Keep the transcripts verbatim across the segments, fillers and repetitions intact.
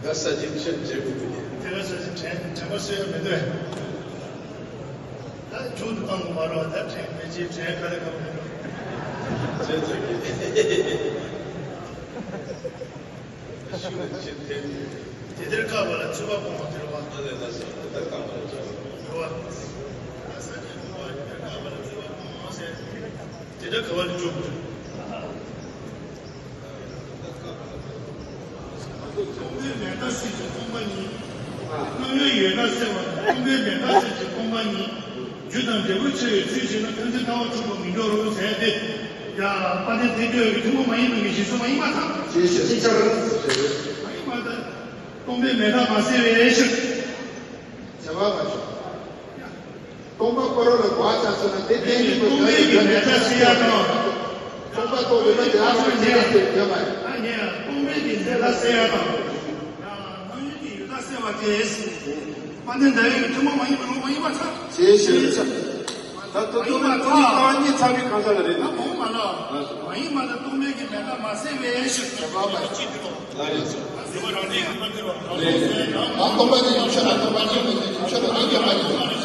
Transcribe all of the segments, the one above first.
ད་ས་ཆེན་ཆེན་བྱེད་དགོས་ཀྱི་རེད། དེ་ག་ས་ཆེན་དྲན་དྲན་པ་གསོས་ཡ་མི་འདུག་ད་མཇུག་ཏུ་བཏང་དགོས་མ་རེད་བ། ད་དྲན་མེད་ཅིག་དྲན་ག་རེ་ག་མི་འགྲོ། བྱེད་ཚོད་ཀྱི། ཤུགས་ཆེ་ཐལ། དེ་དེར་བཀག་པ་ལ་ཚོད་དཔག་སྤོང་བ་དེ་རེད་བ། ཨ་ལས་ད་ཟེར་དེ་ལྟར་བཀག་པ་ལ་ཚོད་དཔག་རེད་བ། ས་ཆེན་སྤོང་བ་དེར་བཀག་པ་ལ་ཚོད་དཔག་སྤོང་བ་ཟེར། དེ་འདྲ་ག་བ་ལ་འཇོག་དགོས། སྟོང་པའི་མེད་མཐའ་སེལ་གྱི་སྟོང་པ་ཉིད། རྣམ་གཡེང་ཡོད་མཐའ་སེལ་བ་དང་སྟོང་པའི་མེད་མཐའ་སེལ་གྱི་སྟོང་པ་ཉིད། རྒྱུ་དང་འབྲས་བུ་ཕྱེ་བའི་ཚུལ་བྱས་ན་ཕན་ཚུན་ལྟ་བ་འཁྲུལ་པ་མི་འགྱུར་རོ་ཟེར་ཏེ། ཡ། དཔལ་ལྡན་དེ་འདྲ་ཡོད་ཀྱི་ཐུན་མོང་མ་ཡིན་པའི་ངེས་ཤེས་སུ་མ་ཡིན་པར་ཐལ། ཞེས་བཤད་ཅིག་ཅར་ཟེར། མ་ཡིན་པར་ཐལ། སྟོང་པའི་མེད་མཐའ་མ་སེལ་བའི་ཕྱིར། བྱ་བ་མ་བྱུང་། སྟོང་པ་ཁོ་རང་ལ་གོ་བ་ཆགས་སོང་ན་དེ་གཏན་ཉིད་དུ་སྟོང་པའི་གི་མེད་མཐའ་སེལ་ཡ་དང་། སྟོང་པ་རྟོགས་པའི་ལམ་དེ་ཨ་ཧོ་ཇི་ལ་ཟེར་བྱ་བ་ཡིན། ཨ་ནི་ཡང་སྟོང་པའི་གི་མེད་མཐའ་སེལ་ཡ་དང་། རྣམ་གཡེང་གི་ཡོད་མཐའ་སེལ་བ་སྟེ། དཔལ་ལྡན་ཟླ་འོད་ཀྱི་ཐུན་མོང་མ་ཡིན་པའི་ངོ་བོ་མ་ཡིན་པར་ཐལ། ཞེས་བཤད་ཅིག་ད་ལྟ་ཐུན་མོང་མ་ཡིན་པར་ཐལ། ཐུན་མོང་མ་ཡིན་པར་ཐལ། ད་མ་ཡིན་པར་ཐལ། མ་ཡིན་པར་ཐལ། སྟོང་པའི་གི་མེད་མཐའ་མ་སེལ་བའི་ཕྱིར། བྱ་བ་མ་བྱུང་། ཨ་སྟོང་པ་ཉིད་ཀྱི་ཕྱིར་ལ་སྟོང་པ་ཉིད་མེད་པའི་ཕྱིར་ལ་རང་རྒྱལ་མ་ཡིན།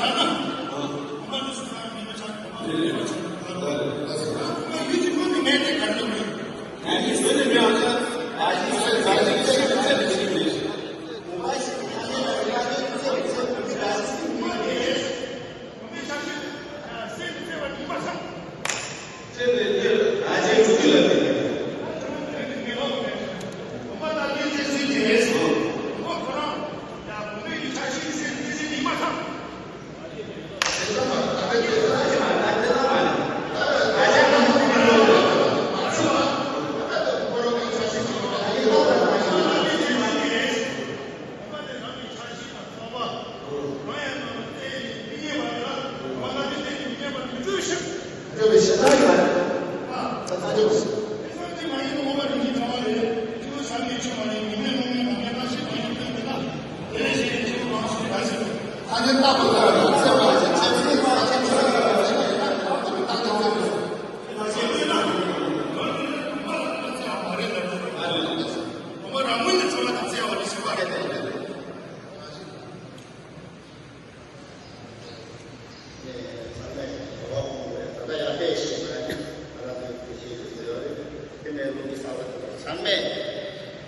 ཚང་མས་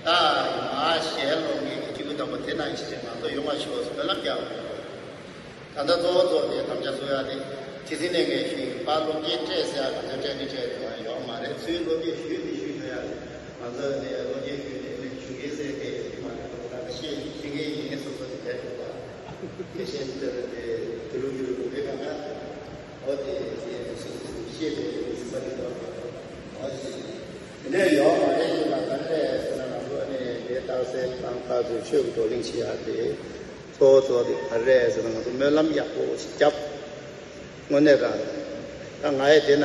ད་ང་ཞལ་སློང་མཁན་གྱི་སྐྱེས་བུ་དམ་པ་དེ་ནང་བཞིན་ང་ཚོ་ཡོང་བ་ཞུ་བ་སོགས་སྨོན་ལམ་རྒྱག་དགོས། ད་ལྟ་གཙོ་བོ་གཙོ་བོ་དེ་དམ་བཅའ་བཙུགས་ཡ་དེ་དེ་ཚེ་ནས་ངས་ཞུས་ཡིན་པ། སློབ་སྦྱོང་སྤྲད་ཟེར་ཡ་ག་ཚོད་སྤྲད་ནས་སྤྲད་ཐུབ་ཡ་ཡོད་མ་རེད། ཚུར་སློབ་སྦྱོང་ཞུས་ནས་ཞུས་ཐུབ་ཡ་རེད། ང་ཚོ་ནས་སློབ་སྦྱོང་ཞུས་ནས་ནས་ཞུ་མཁན་ཟེར་མཁན་ཡོད་མ་རེད། ད་ཤེས་ཤེས་མཁན་ཡིན་མཁན་སོ་སོ་དེ་བྱས་ཐུབ་པ། དེ་བཞིན་དུ་དེ་དུ་རུ་རུ་རུ་རེད་ག་ན། འོ་དེ་དེ་སོ་སོ་སོ་ཤེས་པའི་དེ་སུ་པ་དེ་དང་། འོ་དེ་དེ་འདྲ་ཡོད་མ་རེད། ཡིན་ལ་ག་འདྲ་ཟེར་ན་ང་ཚོ་ནས་དེ་རྟགས་གསལ་དང་ཁ་ཚོས་ཆོས་ཀྱི་བགྲོ་གླེང་བྱེད་ཡ་དེ། གཙོ་བོ་གཙོ་བོ་དེ་ག་རེ་རེད་ཟེར་ན་ང་ཚོ་སྨོན་ལམ་ཡག་པོ་ཞིག་བརྒྱབ། དངོས་གནས་རང་ད་ང་ཡི་དེ་ན།